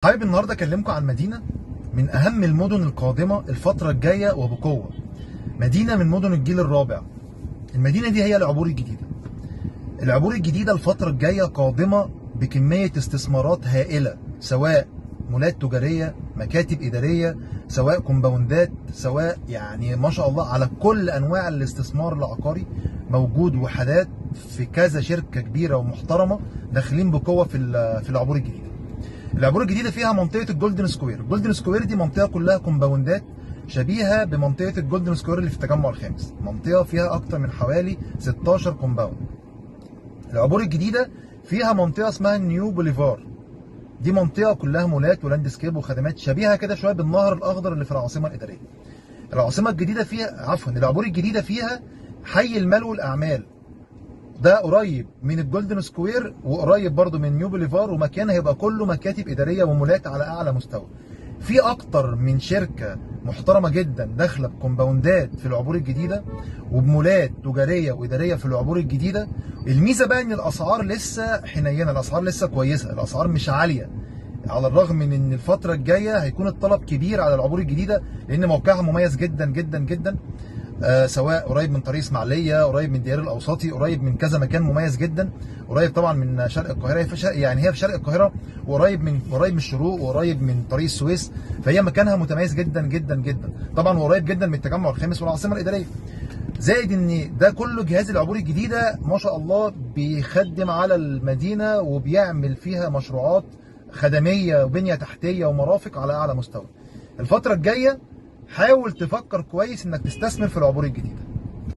حابب النهارده اكلمكم عن مدينة من اهم المدن القادمة الفترة الجاية وبقوة. مدينة من مدن الجيل الرابع. المدينة دي هي العبور الجديدة. العبور الجديدة الفترة الجاية قادمة بكمية استثمارات هائلة، سواء مولات تجارية، مكاتب ادارية، سواء كومباوندات، سواء يعني ما شاء الله على كل انواع الاستثمار العقاري موجود، وحدات في كذا شركة كبيرة ومحترمه داخلين بقوة في العبور الجديدة. العبور الجديدة فيها منطقة ال Golden Square. ال Golden Square دي منطقة كلها كومباوندات شبيهه بمنطقة ال Golden Square اللي في التجمع الخامس، منطقة فيها اكتر من حوالي 16 compound. العبور الجديدة فيها منطقة اسمها New Boulevard، دي منطقة كلها مولات و landscape وخدمات شبيهه كده شوية بالنهر الاخضر اللي في العاصمة الادارية. العاصمة الجديدة فيها، عفوا، العبور الجديدة فيها حي المال والاعمال، ده قريب من ال Golden Square وقريب برضو من New Boulevard، ومكان هيبقى كله مكاتب ادارية ومولات على اعلى مستوى. في اكتر من شركة محترمه جدا داخله بكومباوندات في العبور الجديدة وبمولات تجارية واداريه في العبور الجديدة. الميزة بقى ان الاسعار لسه حنينه، الاسعار لسه كويسة، الاسعار مش عالية، على الرغم من ان الفترة الجاية هيكون الطلب كبير على العبور الجديدة لان موقعها مميز جدا جدا جدا، سواء قريب من طريق اسماعيليه، قريب من ديار الاوساطي، قريب من كذا مكان مميز جدا، قريب طبعا من شرق القاهرة، هي في شرق، يعني هي في شرق القاهرة، وقريب من الشروق، وقريب من طريق السويس، فهي مكانها متميز جدا جدا جدا طبعا، وقريب جدا من التجمع الخامس والعاصمه الادارية. زائد ان ده كله جهاز العبور الجديدة ما شاء الله بيخدم على المدينة وبيعمل فيها مشروعات خدميه وبنيه تحتيه ومرافق على اعلى مستوى. الفترة الجاية حاول تفكر كويس انك تستثمر في العبور الجديدة.